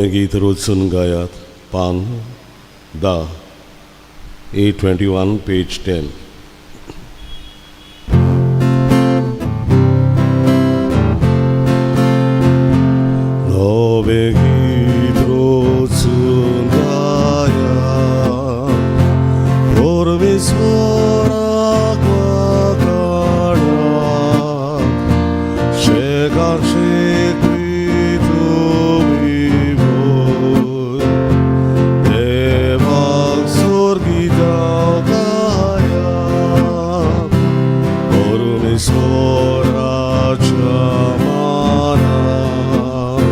गीत रचून गायात पान 10, 821, पेज 10. नवें गीत रचून गायात परमेश्वराक वाखाणात, शेकान शेकवी तुमी भोय, देवाक स्वर्गितां गायात, परमेश्वराच्या मानान,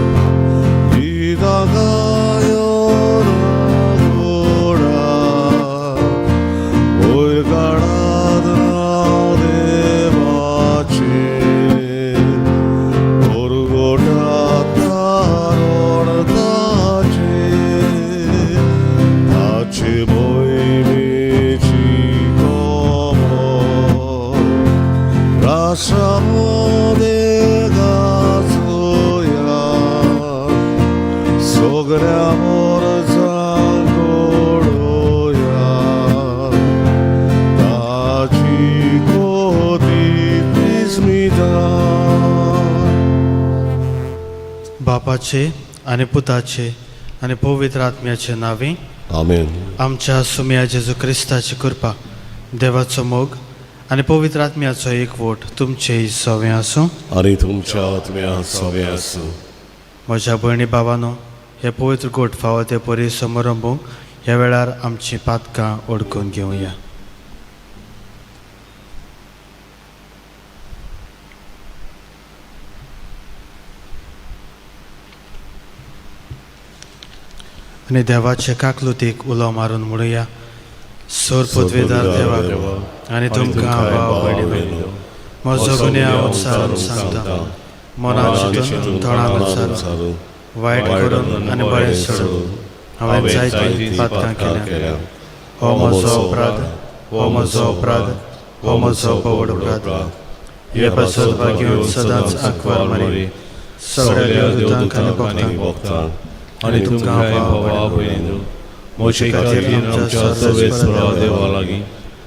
गीतां गायोन गोडात, वयर काडात नांव देवाचें, परगटात तारण ताचें, ताचे मोहिमेची खबर राष्ट्रां मदें गाजोया, सगळ्या मोरजांक कळोया, ताची कोतीत विस्मिता. बापाचे आनी पुताचे आनी पवित्र आत्म्याचे नांवी. आमेन. आमच्या सुम्या जेजू क्रिस्ताची कृपा, देवाचो मोग आनी पवित्र आत्म्याचो एकवट तुमचेय सवें आसूं. आनी तुमच्या आत्म्या सवें आसूं. म्हज्या भयणी भावानो, हे पवित्र गोट फावो ते परी समारंभूंक ह्या वेळार आमची पातकां ओडकून घेवया. आनी देवाचे काकलुतीक उलो मारून म्हणुया. सोर पदवेदार देवा आनी तुमकां भाव भयणीनो, म्हजो गुन्यांव उच्चारून सांगता, मनान चिंतून तोंडान उच्चारून, वायट करून आनी बरें सोडून हांवें जायतीं पातकां केल्या. हो म्हजो अपराध, हो म्हजो अपराध, हो म्हजो पवड अपराध. हे पासत भाग्योन सदांच आंकवार मारी, सगळ्या देवदूतांक आनी भक्तांक आनी तुमकां भावा भयणीनो, म्हजे खातीर आमच्या सर्वेस्परा देवा लागीं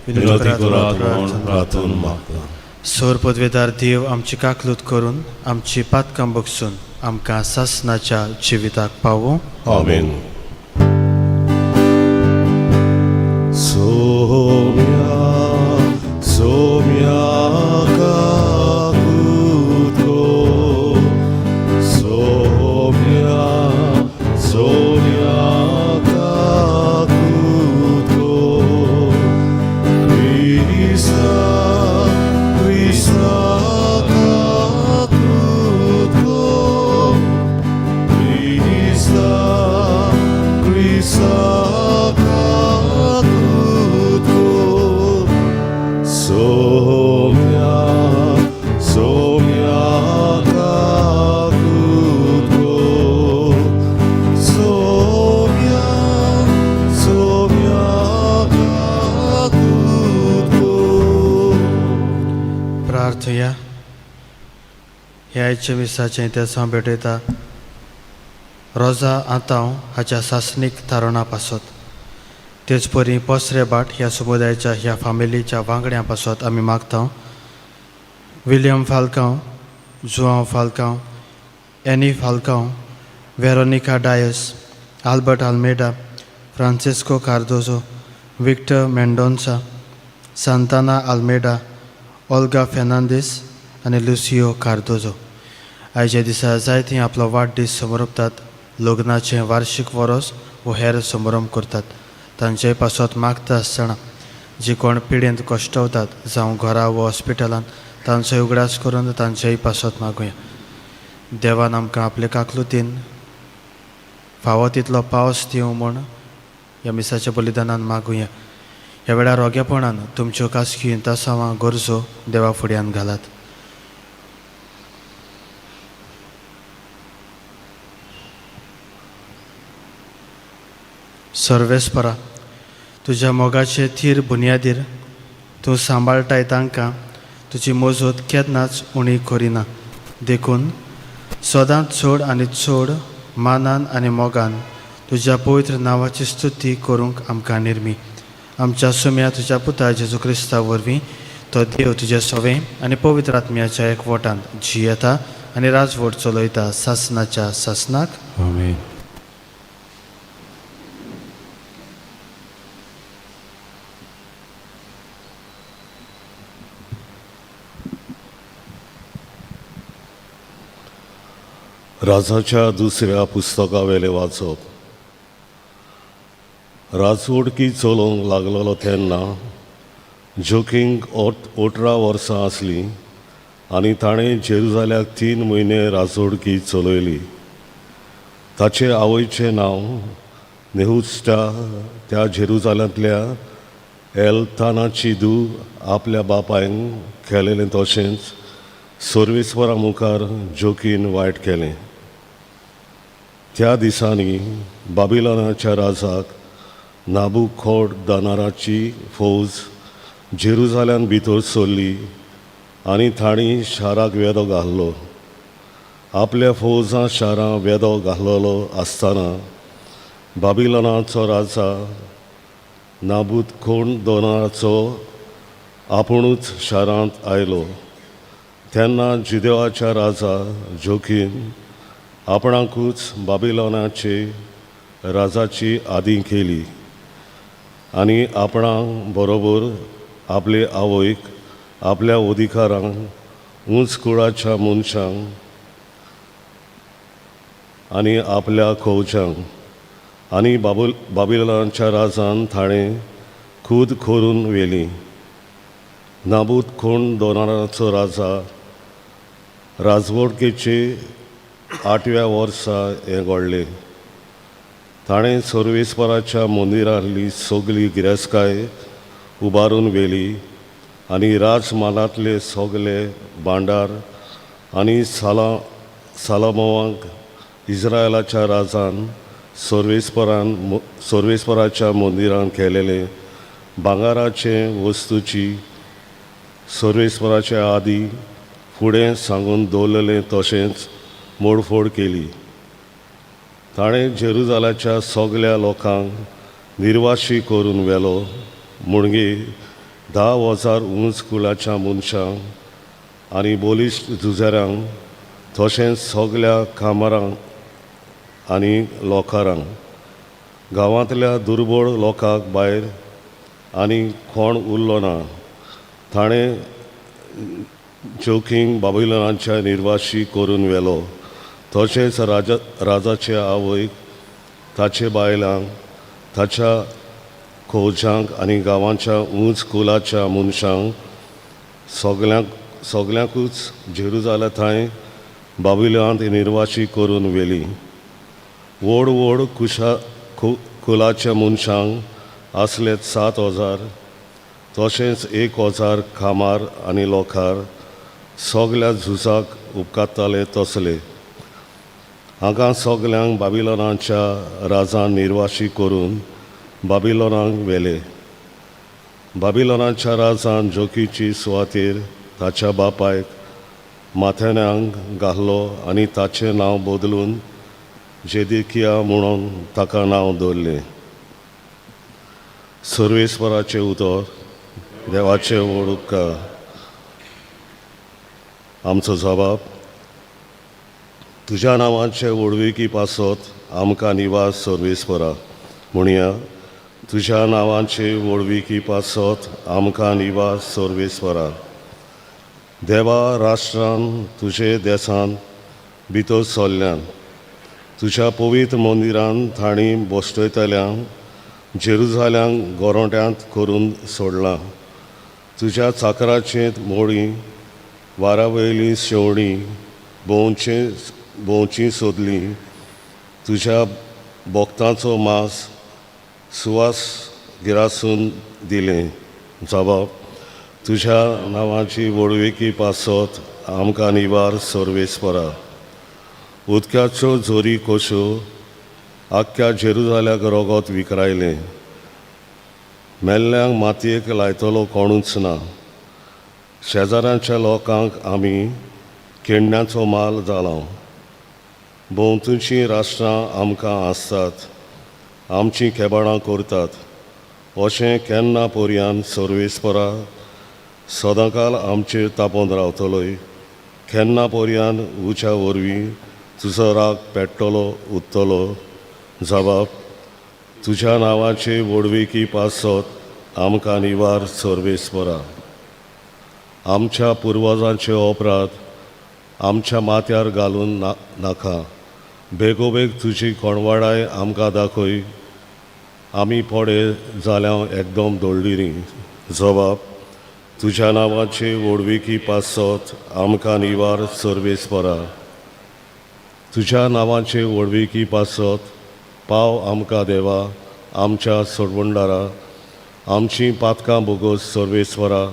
विनंती करात म्हूण प्रार्थना मागता. सोर पदवेदार देव आमची काकलूत करून आमची पातकां बगसून आमकां सासनाच्या जिविताक पावूं. आमेन. सोम्या सोम्या काकूत कर, सोम्या सोम्या काकूत कर, क्रिस्ता क्रिस्ता काकूत कर, क्रिस्ता क्रिस्ता काकूत कर, सोम्या सोम्या काकूत कर, सोम्या सोम्या काकूत कर. प्रार्थया. ह्या आयच्या मिसाचें तेसांव भेटयता रोजा आतांव हाच्या सासणीक तारुणा पासत, तेच परी पोसरे भाट ह्या समुदायाच्या ह्या फामिलीच्या वांगड्यां पासत आमी मागता. William Falcao, Joao Falcao, Annie Falcao, Veronica Dias, Albert Almeida, Francisco Cardozo, Victor Mendonca, Santana Almeida, Olga Fernandes आनी लुसियो कार्दोजो. आयच्या दिसा जायतीं आपलो वाडदीस समरपतात, लग्नाचें वार्शीक वरोस वो हेर समारंभ करतात. तांचे पासत मागता आसतना जी कोण पिडेंत कश्टवतात जावं घरा वो हॉस्पिटलांत तांचोय उगडास करून तांचेय पासत मागुया. देवान आमकां आपले काकलुतीन फावो तितलो पावस दिवं म्हूण ह्या मिसाच्या बलिदानान मागुया. ह्या वेळार रोगेपणान तुमच्यो खासगी तासावां गरजो देवा फुड्यान घालात. सर्वेस्परा, तुज्या मोगाचे थीर बुन्यादीर तूं सांबाळटाय तांकां तुजी मजत केन्नाच उणी करिना. देखून सदांच चड आनी चड मानान आनी मोगान तुज्या पवित्र नांवाची स्तुती करूंक आमकां निर्मी. आमच्या सुम्या तुज्या पुता जेजू क्रिस्ता वरवीं तो देव तुजे सोवे आनी पवित्र आत्म्याच्या एकवटांत जियेता आनी राजवट चलयता सासनाच्या सासनाक. आमेन. राजाच्या दुसऱ्या पुस्तकावेलें वाचप. राजवडकी चलोवंक लागलेलो तेन्ना जोकींक 18 वर्सां आसलीं आनी ताणें जेरुजाल्याक 3 म्हयने राजवडकी चलयली. ताचे आवयचें नांव नेहुस्टा, त्या जेरुजाल्यांतल्या एलतानाची धूव. आपल्या बापायन केलेलें तशेंच सर्वेस्वरा मुखार जोकीन वायट केलें. त्या दिसांनी बाबिलोनाच्या राजाक नाबुकोडनॉसाराची फौज जेरुजाल्यान भितर सरली आनी तांणी शाराक वेदो घालो. आपल्या फौजां शारां वेदो घाललो आसतना बाबिलोनाचो राजा नाबुकोडनॉसार आपुणूच शारांत आयलो. तेन्ना जुदेवाच्या राजा जोकीन आपणाकूच बाबिलोनाचे राजाची आदी केली आनी आपणा बरोबर आपले आवयक, आपल्या अधिकारांक, उंच कुळाच्या मनशांक आनी आपल्या खोवच्यांक आनी बाबिलोनाच्या राजान थाणें खूद करून व्हेली. नाबुकोडनॉसाराचो राजा राजवडकेचे 8व्या वर्सा हें घडलें. ताणें सर्वेस्पराच्या मंदिरांतली सगली गिरेस्तकाय उबारून व्हेली आनी राजमानांतले सगले भांडार आनी सालामोवांक इस्रायलाच्या राजान सर्वेस्पराच्या मंदिरान केलेले भांगाराचे वस्तूची सर्वेस्पराच्या आदी फुडें सांगून दवरलेलें तशेंच मोडफोड केली. ताणें जेरुजालाच्या सगल्या लोकांक निर्वाशी करून व्हेलो, म्हणगे 10,000 उंच कुळाच्या मनशांक आनी बलिश्ट झुजाऱ्यांक, तशेंच सगल्या कामारांक आनी लोकारांक. गांवांतल्या दुर्बळ लोकांक भायर आनी कोण उरलो ना. ताणें जोकींग बाबिलोनाच्या निर्वाशी करून व्हेलो, तशेंच राजाचे आवयक, ताचे बायलांक, ताच्या खोवजांक आनी गांवाच्या उंच कुलाच्या मनशांक सगल्यांकूच जेरुजाल्या थंय बाबिलोनांत निर्वाशी करून व्हेली. व्हड व्हड कुलाच्या मनशांक आसले 7,000, तशेंच 1,000 कामार आनी लोकार सगल्या झुजाक उपकारताले तसले. हांगा सगल्यांक बाबिलोनाच्या राजान निर्वाशी करून बाबिलोनाक व्हेले. बाबिलोनाच्या राजान जोकीची सुवातेर ताच्या बापायक माथेन्यांक घालो आनी ताचें नांव बदलून जेदिकिया म्हणून ताका नांव दवरलें. सर्वेस्पराचें उतर. देवाचें व्हड उपकार. आमचो जबाब. तुज्या नांवाचे व्हडविकी पासत आमकां निवास सर्वेस्परा. म्हणया, तुज्या नांवाचे व्हडविकी पासत आमकां निवास सर्वेस्परा. देवा, राष्ट्रान तुजे देसान भितर सरल्यान, तुज्या पवित्र मंदिरान तांणी बसयतल्यांक जेरुजाल्यांक गोरोट्यांत करून सोडलां. तुज्या चाकराचे मोळी वारावयली शेवणी भोंवची सोदली. तुज्या भक्तांचो मांस सुवास गिरासून दिलें. जबाब. तुज्या नांवाची व्हडविकी पासत आमकां निवार सर्वेस्परा. उदकाच्यो झरी कश्यो आख्ख्या जेरुजाल्याक रोगोत विकरायलें. मेल्ल्यांक मातयेक लायतलो कोणूच ना. शेजाऱ्यांच्या लोकांक आमी केंडण्याचो माल जाला. भोंवतणचीं राष्ट्रां आमकां आसतात, आमचीं खेबाडां करतात. अशें केन्ना पर्यान सर्वेस्परा? सदांकाल आमचेर तापोन रावतलोय? केन्ना पर्यान उच्या वरवीं तुजो राग पेट्टलो उत्तलो? जबाब, तुज्या नांवाचे व्हडविकी पासत आमकां निवार सर्वेस्परा. आमच्या पुर्वजांचे अपराध आमच्या माथ्यार घालून ना नाका. बेगोबेग तुजी कोणवाडाय आमकां दाखय. आमी पडे जाल्या एकदम दळडिरी. जबाब, तुज्या नांवाचे व्हडविकी पासत आमकां निवार सर्वेस्परा. तुज्या नांवाचे व्हडविकी पासत पाव आमकां देवा, आमच्या सोडवणदारा. आमचीं पातकां भोगोस सर्वेस्परा.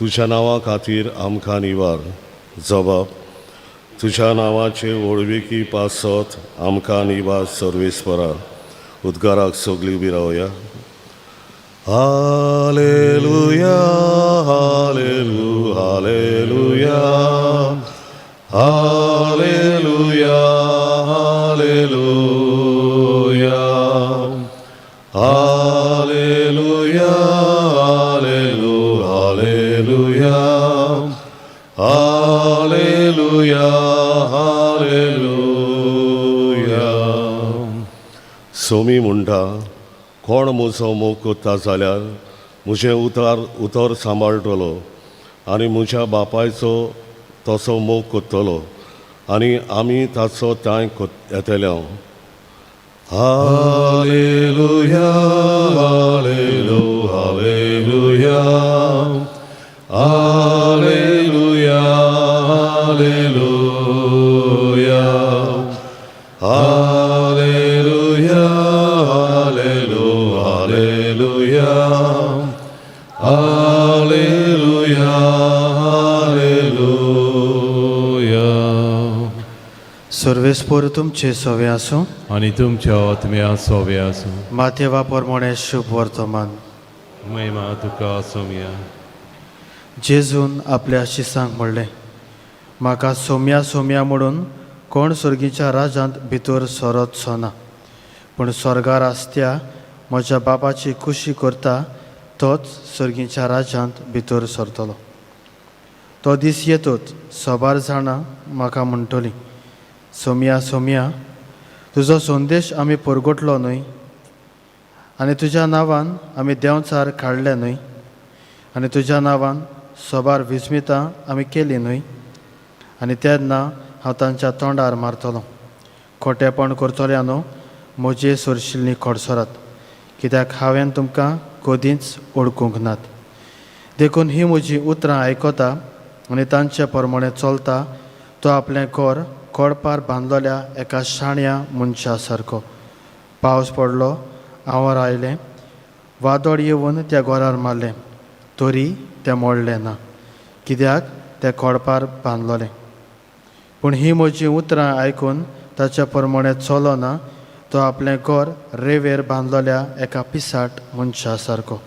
तुज्या नांवा खातीर आमकां निवार. जबाब, तुज्या नांवाचे व्हडविकी पासत आमकां निवार सर्वेस्परा. उद्गाराक सगळीं उबी रावया. Hallelujah, hallelu hallelujah, hallelujah, hallelujah, hallelujah, hallelu hallelujah, hallelujah, hallelujah. सोमी म्हणटा, कोण म्हजो मोग करता जाल्यार म्हजें उतार उतर सांबाळटलो आनी म्हज्या बापायचो तसो मोग करतलो आनी आमी ताचो तांय येतले. Hallelujah, hallelu hallelujah, hallelujah, hallelujah, hallelujah, hallelu hallelujah, hallelujah, hallelujah. सर्वेस्पोर तुमचे सोवे आसूं. आनी तुमच्या आत्म्या सोवे आसूं. माथेवा प्रमाणे शुभ वर्तमान. महिमा तुका सोम्या. जेजून आपल्या शिसांक म्हणलें, म्हाका सोम्या सोम्या म्हणून कोण सर्गीच्या राजांत भितर सरत ना, पूण स्वर्गार आसत्या म्हज्या बापाची खुशी करता तोच सर्गीच्या राज्यांत भितर सरतलो. तो दीस येतच सबार जाणां म्हाका म्हणटलीं, सोम्या सोम्या, तुजो संदेश आमी परगटलो न्हय, आनी तुज्या नांवान आमी देंवचार काडले न्हय, आनी तुज्या नांवान सबार विस्मितां आमी केली न्हय? आनी तेन्ना हांव तांच्या तोंडार मारतलो, खोटेपण करतल्या न्हू, म्हजे सरशिल्लीं खडसरात, कित्याक हांवें तुमकां कदींच ओळखूंक नात. देखून ही म्हजीं उतरां आयकता आनी तांचे प्रमाणे चलता तो आपलें घर कोडपार बांदलोल्या एका शाण्या मनशा सारको. पावस पडलो, आंवर आयलें, वादळ येवन त्या घरार मारलें, तरी तें मोडलें ना, कित्याक तें कोडपार बांदलोलें. पूण ही म्हजीं उतरां आयकून ताच्या प्रमाणे चलो ना तो आपलें घर रेंवेर बांदलोल्या एका पिसाट मनशा सारको.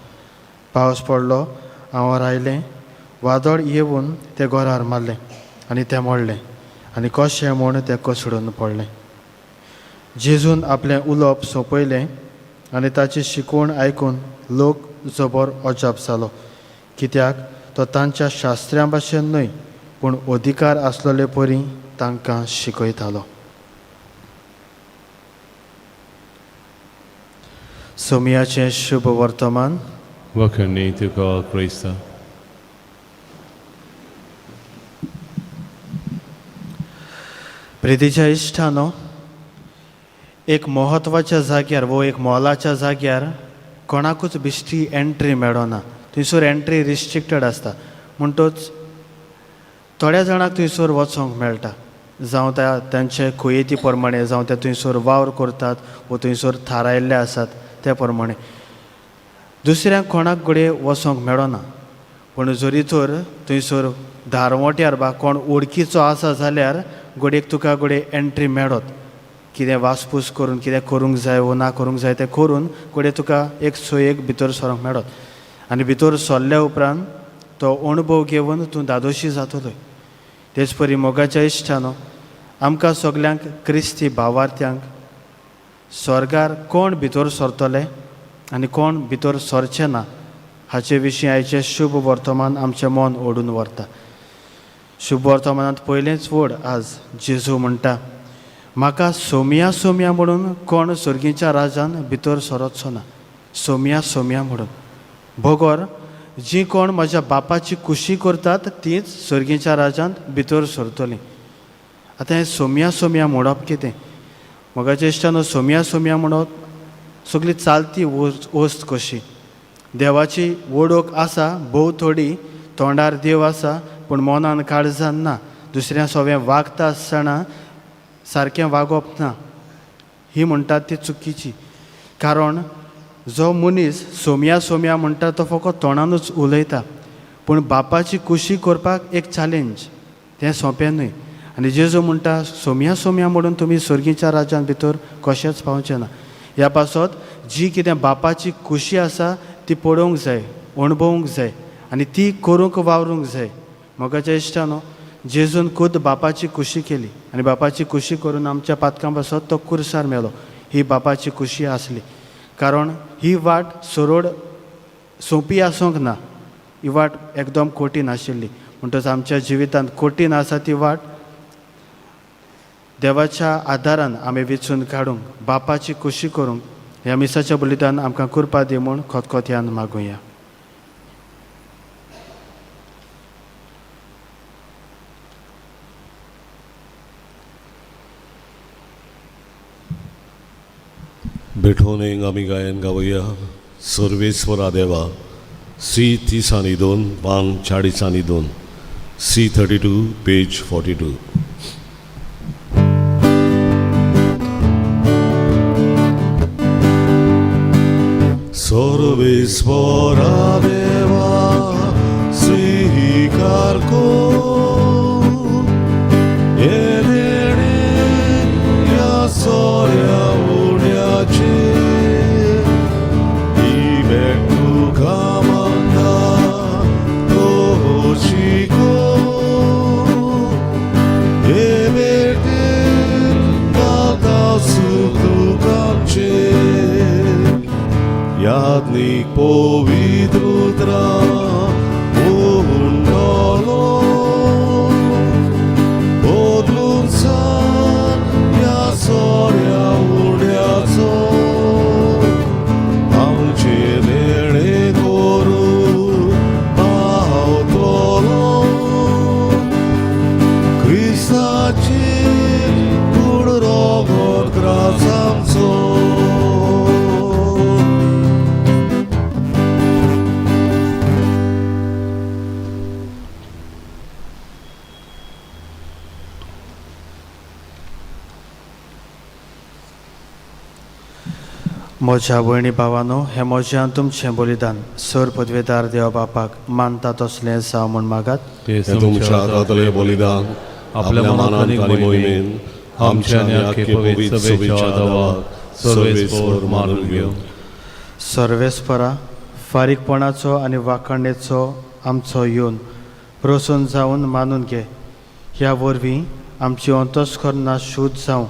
पावस पडलो, आंवर आयलें, वादळ येवन तें घरार मारलें आनी तें मोडलें, आनी कशें म्हूण तें कोसळून पडलें. जेजून आपलें उलोवप सोंपयलें आनी ताची शिकवण आयकून लोक जबर अजाप जालो, कित्याक तो तांच्या शास्त्र्यां भाशेन न्हय, पूण अधिकार आसलेले परी तांकां शिकयतालो. सोमयाचें शुभ वर्तमान. वखणी तुका क्रिस्ता. प्रितीच्या इश्टानो, एक म्हत्वाच्या जाग्यार वो एक मॉलाच्या जाग्यार कोणाकूच बिश्टी एंट्री मेळना. थंयसर एंट्री रिस्ट्रिक्टेड आसता, म्हणटच थोड्या जाणांक थंयसर वचोंक मेळटा, जावं त्या तांचे कुयेती प्रमाणे, जावं ते थंयसर वावर करतात वो थंयसर थारायल्ले आसात ते प्रमाणे. दुसऱ्यांक कोणाक घडये वचोंक मेळना, पूण जरी तर थंयसर दारवट्यार बा कोण वळखीचो आसा जाल्यार घडयेक तुका घडये एंट्री मेळत. कितें वासपूस करून कितें करूंक जाय वो ना करूंक जाय तें करून घडये तुका एक सोयेक भितर सरोंक मेळत, आनी भितर सरल्या उपरांत तो अणभव घेवन तूं दादोशी जातलो. तेच परी मोगाच्या इश्टानो, आमकां सगल्यांक क्रिस्ती भावार्थ्यांक स्वर्गार कोण भितर सरतले आनी कोण भितर सरचे ना हाचे विशीं आयचें शुभ वर्तमान आमचें मन ओडून व्हरता. शुभ वर्तमानांत पयलेंच व्हड आज जेजू म्हणटा, म्हाका सोमया सोमया म्हणून कोण सर्गीच्या राजान भितर सरचो ना. सोमया सोमया म्हणून बगर जी कोण म्हज्या बापाची खुशी करतात तीच सर्गीच्या राजांत भितर सरतलीं. आतां हें सोमया सोमया म्हणप कितें? म्हज्या इश्टानो, सोमया सोमया म्हणप सगळी चालती वस्त कशी. देवाची वळख आसा भोव थोडी, तोंडार देव आसा पूण मनान काळजान ना. दुसऱ्या सोवें वागता आसतना सारकें वागप ना, ही म्हणटात ती चुकीची. कारण जो मनीस सोमया सोमया म्हणटा तो फकत तोंडानूच उलयता, पूण बापाची खुशी करपाक एक चॅलेंज, तें सोंपें न्हय. आनी जेजू म्हणटा सोमया सोमया म्हणून तुमी सर्गीच्या राज्यांत भितर कशेंच पावचें ना. ह्या पासत जी कितें बापाची खुशी आसा ती पळोवंक जाय, अणभवूंक जाय आनी ती करूंक वावरूंक जाय. मोगाच्या इश्टानो, जेजून खुद बापाची खुशी केली आनी बापाची खुशी करून आमच्या पातकां पासत तो कुर्सार मेलो. ही बापाची खुशी आसली. कारण ही वाट सरळ सोंपी आसूंक ना, ही वाट एकदम कठीण आशिल्ली. म्हणटच आमच्या जिवितांत कठीण आसा ती वाट देवाच्या आदारान आमी वेंचून काडूंक, बापाची खुशी करूंक ह्या मिसाच्या बलिदान आमकां कृपा दी म्हूण खतखत्यान मागुया. भेटोवणेक आमी गायन गावया सर्वेस्वरा देवा, सी 32 पान 42, सी 32 पेज 42. सर्वेस्वरा देवा स्वीकार कर हे देणे ह्या सोऱ्या उड्याचे, ही भेट तुका मागता तशी कर, हे भेटेन घालता सूख तुकांचें, याज्ञीक पवित्र उतरां मुंडलो बदलून सान ह्या सोऱ्या उड्याचो, आमचे देणे करूं पावतलो, क्रिस्ताचे कूड रोगोत ग्रास आमचो. म्हज्या भयणी भावानो, हें म्हजें आनी तुमचें बलिदान सर पदवेदार देवा बापाक मानता तसलें जावं म्हूण मागात. ते हें तुमच्या हातांतलें बलिदान आपल्या मनान आनी मोहिमेन आमच्या आनी आख्खे पवित्र सभेच्या देवाक सर्वेस्पर मानून घेवं. सर्वेस्परा फारीकपणाचो आनी वाखाणेचो आमचो येवन प्रसन्न जावन मानून घे. ह्या वरवीं आमची अंतस्करणां शुद्ध जावं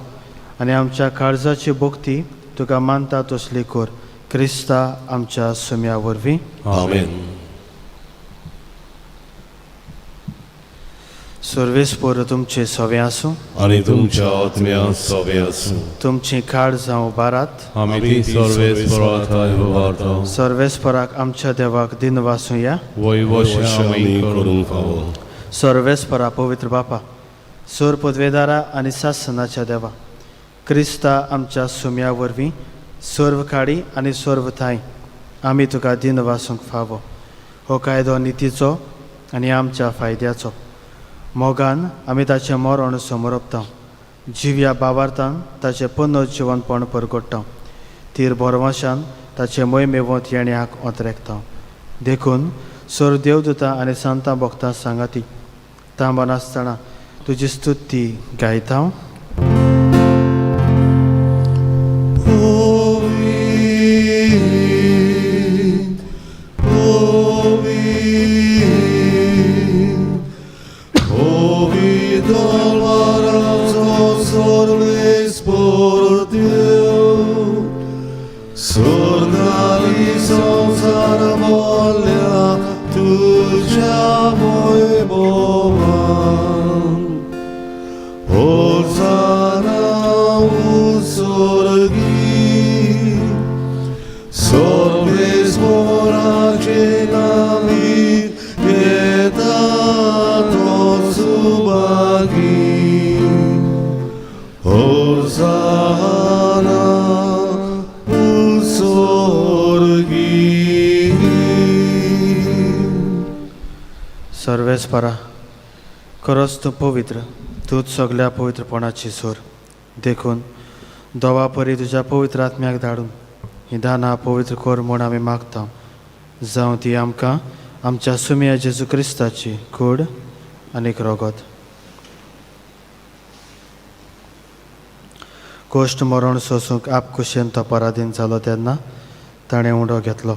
आनी आमच्या काळजाची भक्ती तुका मानता तसली कर, क्रिस्ता आमच्या सुम्या वरवीं. आमेन. सर्वेस्पर तुमचे सवे आसूं आनी तुमच्या आत्म्या सवे आसूं. तुमची काळ जावं बारात. आमी ती सर्वेस्परा थंय उबारता. सर्वेस्पराक आमच्या देवाक दिन वासूया. वैवश आमी करूंक फावो. सर्वेस्परा पवित्र बापा, सोर पदवेदारा आनी सासनाच्या देवा, क्रिस्ता आमच्या सुम्या वरवीं सर्व काडी आनी सर्व थांय आमी तुका दिन वासूंक फावो. हो कायदो नितीचो आनी आमच्या फायद्याचो. मोगान आमी ताचें मरण समोरपता, जिव्या बावार्थान ताचें पुनः जिवनपण परगट्टा, तीर भरवंशान ताचें मोहिमेवंत येण्याक ओतरेकता. देखून सर देवदूतां आनी संतां भक्तां सांगाती तांबनासतना तुजी स्तुती गायता. पवित्र, पवित्र सर्वेस्वराचे नामी येता तो सुभागी होसाना उत्सर्गी. सर्वेस्परा, खरोच तूं पवित्र, तूंच सगल्या पवित्रपणाची सोर. देखून दोवा परी तुज्या पवित्र आत्म्याक धाडून हीं दानां पवित्र कर म्हूण आमी मागता, जावं ती आमकां आमच्या सुमया जेजू क्रिस्ताची कूड आनीक रोगत. कोश्ट मरण सोसूंक आपकुशेन तो पराधीन जालो तेन्ना ताणें उंडो घेतलो,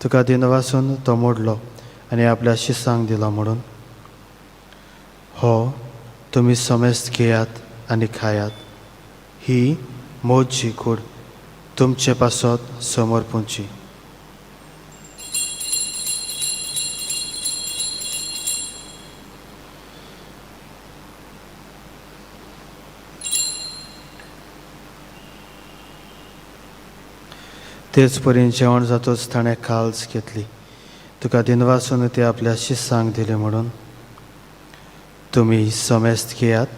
तुका दिनवासून तो मोडलो आनी आपल्या शिसांक दिलो म्हणून, हो तुमी समेस्त घेयात आनी खायात, ही मोजची कूड तुमचे पासत समर्पूंची. तेच परीन जेवण जातच ताणें काल्स घेतली, तुका दिनवासून ती आपल्या शिसांक दिली म्हणून, तुमी समेस्त घेयात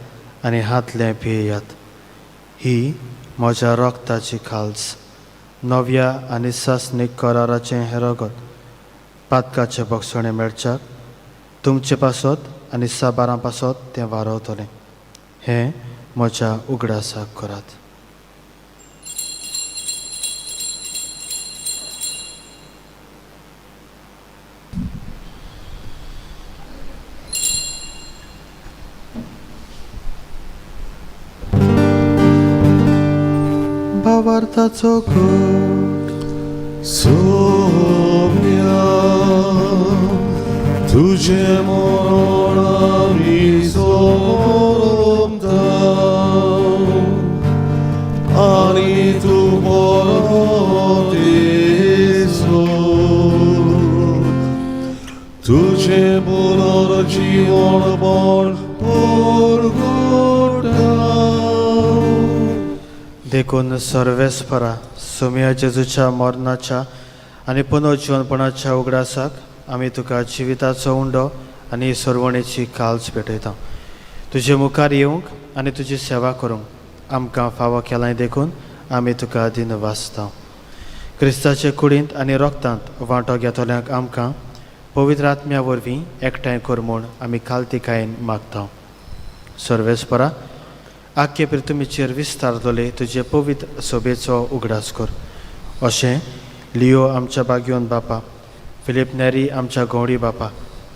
आनी हातलें पियेयात, ही म्हज्या रक्ताची खाल्स, नव्या आनी सासणीक कराराचें हें रगत, पातकाचें बक्षणें मेळच्याक तुमचे पासत आनी साबारां पासत तें वारवतलें. हें म्हज्या उगडासाक करात. भावार्थाचो घोट. सोम्या तुझे मरण आमी सोमता आनी तूं परत येसो तुझे पुनर्जीवनपण परगुटा. देखून सर्वेस्परा सोम्या जेजूच्या मरणाच्या आनी पुनर्जीवनपणाच्या उगडासाक आमी तुका जिविताचो उंडो आनी सरवणेची काल्स भेटयता. तुजे मुखार येवंक आनी तुजी सेवा करूंक आमकां फावो केलाय देखून आमी तुका दिनवासता. क्रिस्ताचे कुडींत आनी रोगतांत वांटो घेतल्यांक आमकां पवित्र आत्म्या वरवीं एकठांय कर म्हूण आमी खालतिकायेन मागता. सर्वेस्परा, आख्खे पृथ्वीचेर विस्तारतले तुजे पवित्र सोबेचो उगडास कर. अशें लियो आमच्या बागयोन बापा, फिलीप नेरी आमच्या गौडी बापा,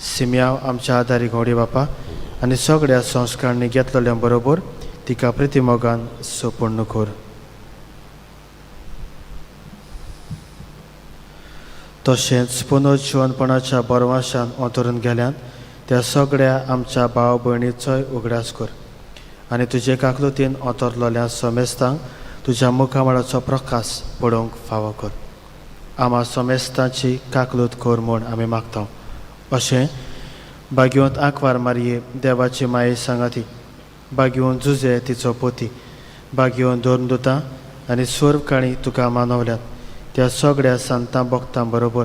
सिमयाव आमच्या आदारी गौडी बापा आनी सगळ्या संस्कारांनी घेतलेल्या बरोबर तिका प्रितीमोगान सोपूर्ण कर. तशेंच पुनर्जिवनपणाच्या बरवाशान अंतरून गेल्यान त्या सगळ्या आमच्या भाव भयणीचोय उगडास कर आनी तुजे काकलुतीन अंतरलेल्या समेस्तांक तुज्या मुखामळाचो प्रकाश पळोवंक फावो कर. आमा समेस्तांची काकलूत कर म्हूण आमी मागता. अशें बागयोंत आंकवार मारये देवाची माये सांगाती, बागयोन जुजे तिचो पोती, बागयोन धर्मदुतां आनी स्वर्ग काणी तुका मानवल्यात त्या सगळ्या संतां भक्तां बरोबर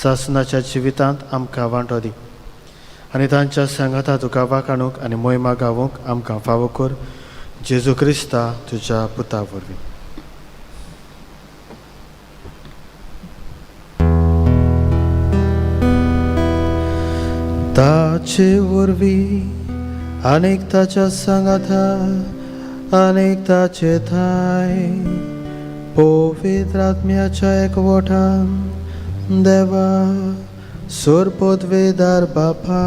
सासनाच्या जिवितांत आमकां वांटो दी आनी तांच्या सांगाता तुका वाखाणूंक आनी मोहिमा गावूंक आमकां फावो कर. जेजू क्रिस्ता तुज्या पुता वरवीं. ताचे वरवीं आनीक ताच्या सांगाता आनीक ताचे थाय पवित्र आत्म्याच्या एकवटान देवा सोर पदवेदार बापा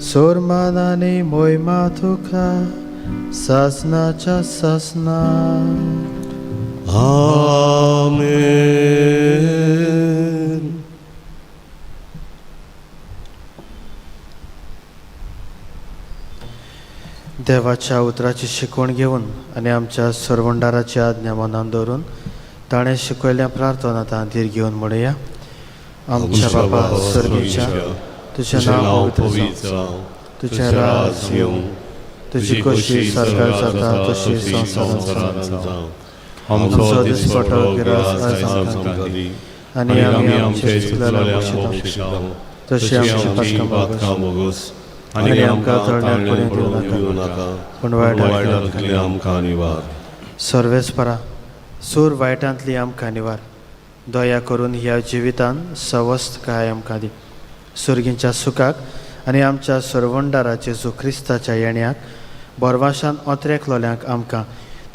सोर मानानी मोहिमा तुका सासनाच्या सासना. आमेन. देवाच्या उतराची शिकवण घेवन आनी आमच्या सरवंडाराची आज्ञा मनान दवरून ताणें शिकयल्ल्या प्रार्थना तां धीर घेवन म्हणुया. आमच्या बापा सर्गीच्या, तुजें नांव पवित्र जावं, तुजें राज येवं, तुजी खोशी सरकार जाता तशी संवसारांत जावं. आमचो दिसपटो गिरास आयज आमकां दी आनी आमी आमचे चुकलेल्यांक भोगशिता तशी आमची पातकां भोगोस आनी आमकां तळण्याक पडून दिवं नाका, पूण वायटांतली वायटांतली आमकां निवार. सर्वेस्परा सूर वायटांतली आमकां निवार. दया करून ह्या जिवितान सवस्तकाय आमकां दी. सुर्गींच्या सुखाक आनी आमच्या सरवंडारा जेजू क्रिस्ताच्या येण्याक बोरवाशान ओत्रेकलोल्यांक आमकां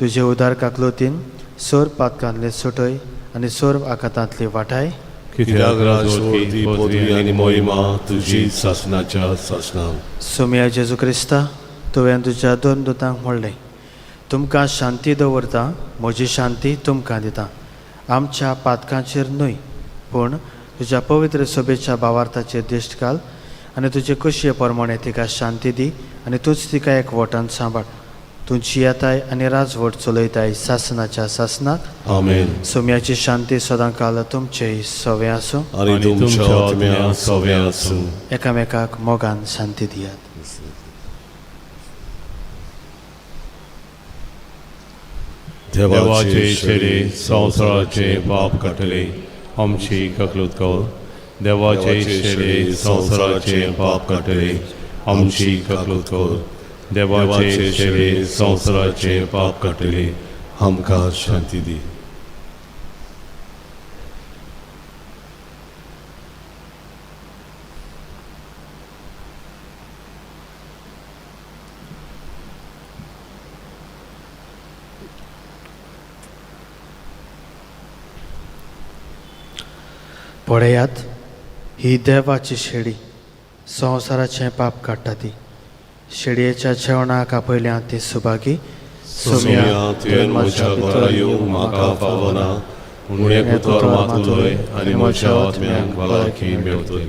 तुजे उदार काकलोतीन सोर पातकांतले सुटय आनी सोर आकातांतली वाटाय. कित्याक राजवटी पदवी आनी मोहिमा तुजी सासणाच्या सासणाक. सोमया जेजू क्रिस्ता, तुवें तुज्या दोन दुतांक म्हणलें, तुमकां शांती दवरता, म्हजी शांती तुमकां दिता. आमच्या पातकांचेर न्हय पूण तुज्या पवित्र सभेच्या भावार्थाचेर दिश्ट घाल आनी तुजे कुशये प्रमाणे तिका शांती दी आनी तूंच तिका एक वटान सांबाळ. तूं जियेताय आनी राजवट चलयताय सासनाच्या सासनाक. आमेन. सोम्याची शांती सदांकाल तुमचेय सवें आसूं आनी तुमच्या आत्म्या सवें आसूं. एकामेकाक मोगान शांती दियात. देवाचे शेरे संवसाराचे पाप काडटले आमची ककलूत कर. देवाचे शेरे संवसाराचे पाप काडटले आमची ककलूत कर. देवाचे शेरे संवसाराचे पाप काडटले आमकां शांती दी. पळयात, ही देवाची शेळी संवसाराचें पाप काडटा ती. शेळयेच्या जेवणाक आपयल्या ती सुभागी. सोम्या, तुवें म्हज्या घरा येवंक म्हाका फावना, पूण एक उतर मात उलय आनी म्हज्या आत्म्याक भलायकी मेळटली.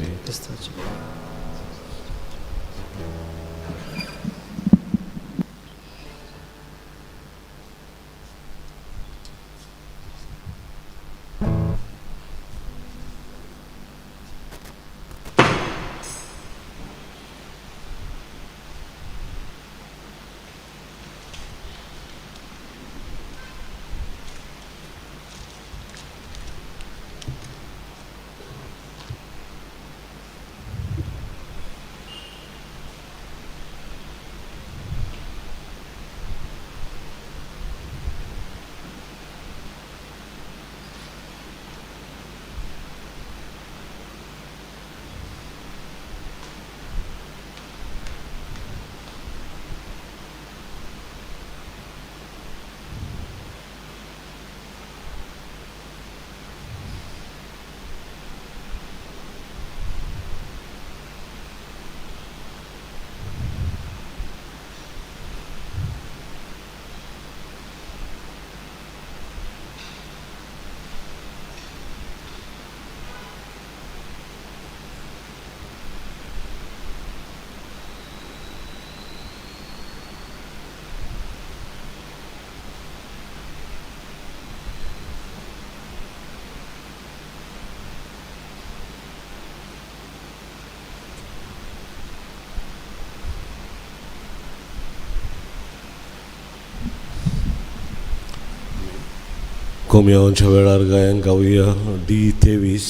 कोमयांच्या वेळार गायन गावया डी 23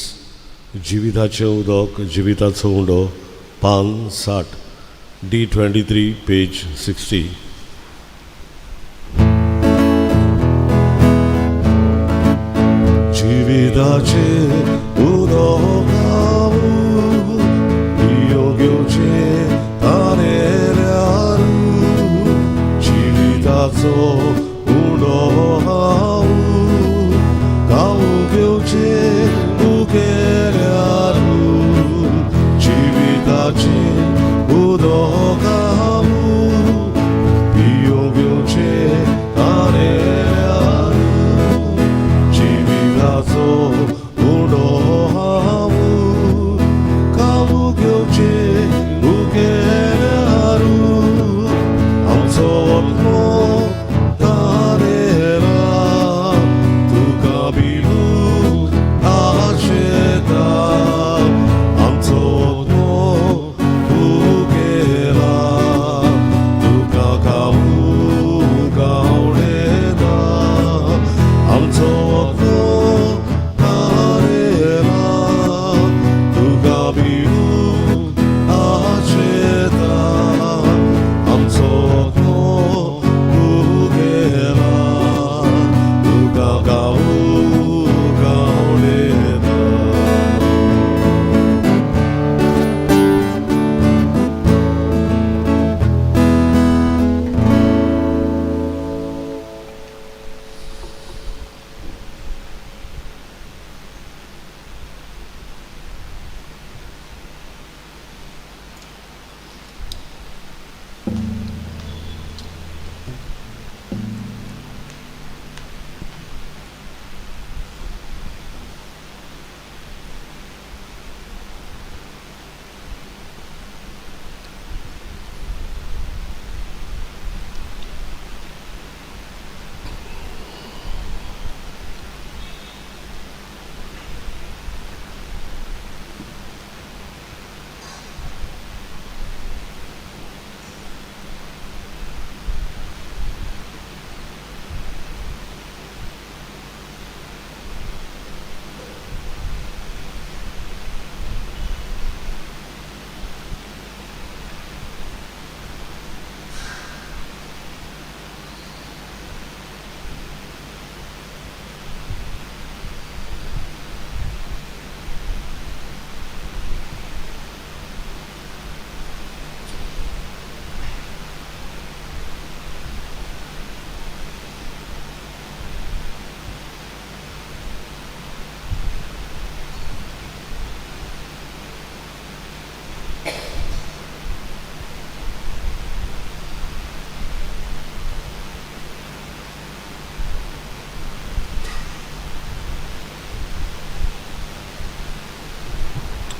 जिविताचें उदक जिविताचो उंडो पान 60 डी 23 पेज 60. जिविताचें उदक हांव पियो घेवचें तानेल्यार, जिविताचो उंडो हांव जिविताचें उदक हांव पियो घेवचें तानेल्यार, जिविताचो उंडो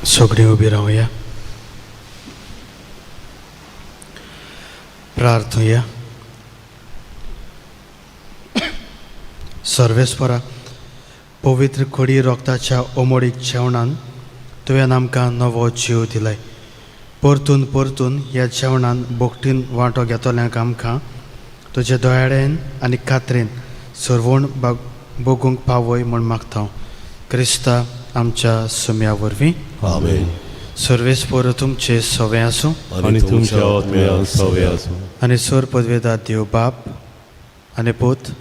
सगळीं उबी रावया, प्रार्थुया. सर्वेस्परा, पवित्र खोडी रोगताच्या ओमोडीक जेवणान तुवें आमकां नवो जीव दिलाय. परतून परतून ह्या जेवणान बोगटीन वांटो घेतल्यांक आमकां तुजे दयाळेन आनी खात्रेन सर्वण बगूंक पावय म्हूण मागता, क्रिस्ता आमच्या सुम्या वरवीं. आमेन. सर्वेस्पर तुमचे सवे आसूं. आनी तुमच्या आत्म्यान सवे आसूं. आनी सोर पदवेदार देव बाप आनी पूत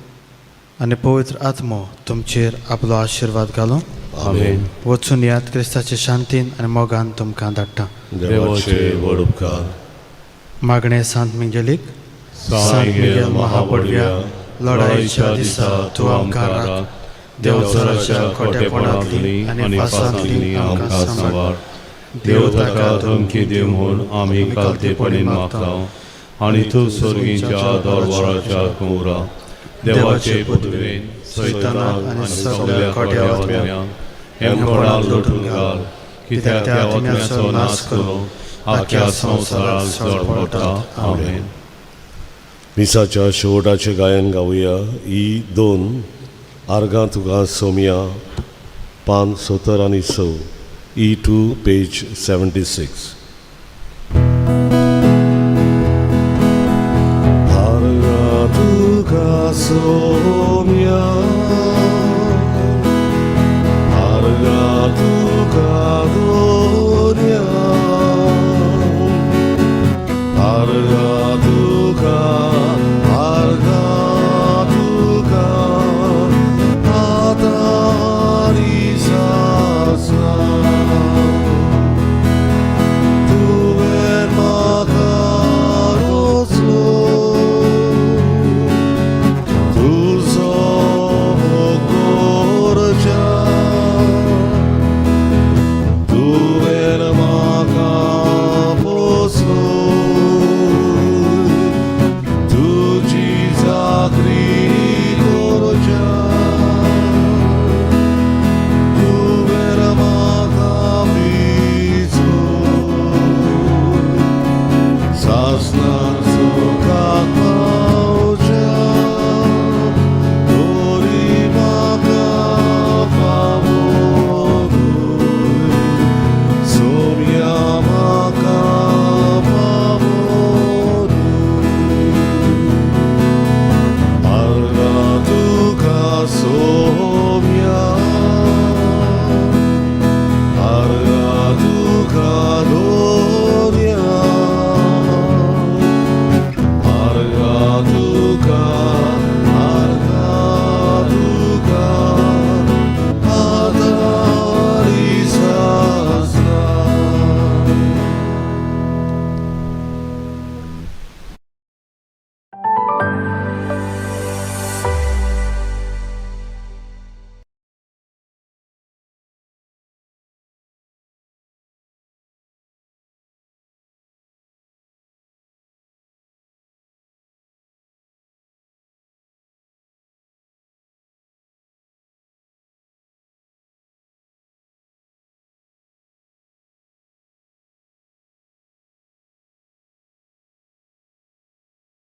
आनी पवित्र आत्मो तुमचेर आपलो आशिर्वाद घालूं. आमेन. वचून यात, क्रिस्ताचे शांतीन आनी मोगान तुमकां धाडटा. देवाचे व्हड उपकार. मागणें सांत मिगेलीक. सांत मिगेल महापडव्या, लढाईच्या दिसा तूं आमकां राख. देवचाराच्या खोटेपणांतली आनी फासांतली आमकां सांबाळ. देव ताका धमकी दिव म्हूण आमी कालतेपणी मागता आनी तूं सर्गीच्या दरबाराच्या कुंवरा देवाचे पदवेन सैतानाक आनी सगल्या खोट्या आत्म्यांक हेमकोणाक लोटून घाल, कित्याक त्या आत्म्याचो नाश करून आख्या संवसाराक चड पडटा. आमेन. मिसाच्या शेवटाचें गायन गावया. ही 2, आर्गां तुका सोमया, पान 70 आनी 6, E 2, page 76. आर्गां तुका सोमया.